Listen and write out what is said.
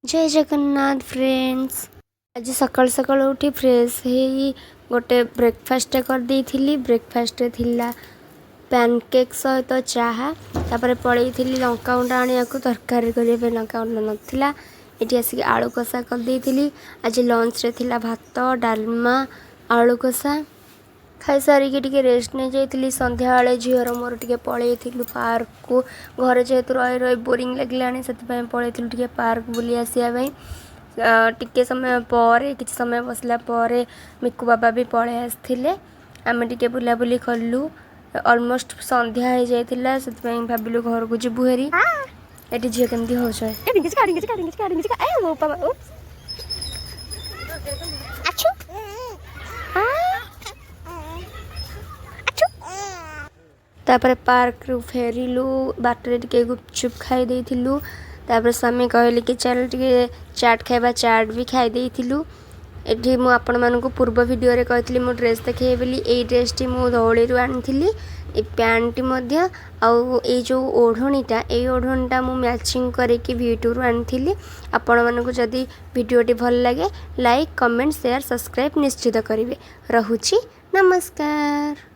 ଜୟ Jagannath friends. ଆଜି ସକାଳୁ ସକାଳୁ ଉଠି ଫ୍ରେଶ୍ ହେଇ ଗୋଟେ ବ୍ରେକଫାଷ୍ଟଟେ କରିଦେଇଥିଲି। ବ୍ରେକଫାଷ୍ଟରେ ଥିଲା ପ୍ୟାନକେକ୍ ସହିତ ଚାହା। ତାପରେ ପଳେଇଥିଲି ଲଙ୍କାଗୁଣ୍ଡ ଆଣିବାକୁ, ତରକାରୀ କରିବା ପାଇଁ ଲଙ୍କାଗୁଣ୍ଡ ନଥିଲା। ଏଠି ଆସିକି ଆଳୁ କଷା କରିଦେଇଥିଲି। ଆଜି ଲଞ୍ଚରେ ଥିଲା ଭାତ, ଡାଲମା, ଆଳୁ କଷା। ଖାଇସାରିକି ଟିକେ ରେଷ୍ଟ ନେଇଯାଇଥିଲି। ସନ୍ଧ୍ୟାବେଳେ ଝିଅର ମୋର ଟିକେ ପଳେଇଥିଲୁ ପାର୍କକୁ। ଘରେ ଯେହେତୁ ରହି ରହି ବୋରିଂ ଲାଗିଲାଣି, ସେଥିପାଇଁ ପଳେଇଥିଲୁ ଟିକେ ପାର୍କ ବୁଲି ଆସିବା ପାଇଁ। ଟିକେ ସମୟ ପରେ, କିଛି ସମୟ ବସିଲା ପରେ ମିକୁ ବାବା ବି ପଳେଇ ଆସିଥିଲେ। ଆମେ ଟିକେ ବୁଲାବୁଲି କଲୁ। ଅଲମୋଷ୍ଟ ସନ୍ଧ୍ୟା ହେଇଯାଇଥିଲା, ସେଥିପାଇଁ ଭାବିଲୁ ଘରକୁ ଯିବୁ ହେରି। ଏଠି ଝିଅ କେମିତି ହଉଛ। ଏ ବୋପା ମା, ଉପ୍ସ। ଆଛୁ ଆଛୁ। ତାପରେ ପାର୍କରୁ ଫେରିଲୁ, ବାଟରେ ଟିକେ ଗୁପଚୁପ୍ ଖାଇ ଦେଇଥିଲୁ। ତାପରେ ସ୍ୱାମୀ କହିଲେ କି ଚାଲ ଟିକେ ଚାଟ୍ ଖାଇବା। ଚାଟ୍ ବି ଖାଇ ଦେଇଥିଲୁ। ଏଠି ମୁଁ ଆପଣମାନଙ୍କୁ ପୂର୍ବ ଭିଡ଼ିଓରେ କହିଥିଲି ମୁଁ ଡ୍ରେସ୍ ଦେଖେଇବି ବୋଲି। ଏଇ ଡ୍ରେସ୍ଟି ମୁଁ ଧଉଳିରୁ ଆଣିଥିଲି, ଏ ପ୍ୟାଣ୍ଟଟି ମଧ୍ୟ, ଆଉ ଏଇ ଯେଉଁ ଓଢ଼ଣୀଟା, ଏଇ ଓଢ଼ଣୀଟା ମୁଁ ମ୍ୟାଚିଂ କରିକି ଭିଟୁରୁ ଆଣିଥିଲି। ଆପଣମାନଙ୍କୁ ଯଦି ଭିଡ଼ିଓଟି ଭଲ ଲାଗେ, ଲାଇକ୍, କମେଣ୍ଟ, ସେୟାର, ସବସ୍କ୍ରାଇବ୍ ନିଶ୍ଚିତ କରିବେ। ରହୁଛି, ନମସ୍କାର।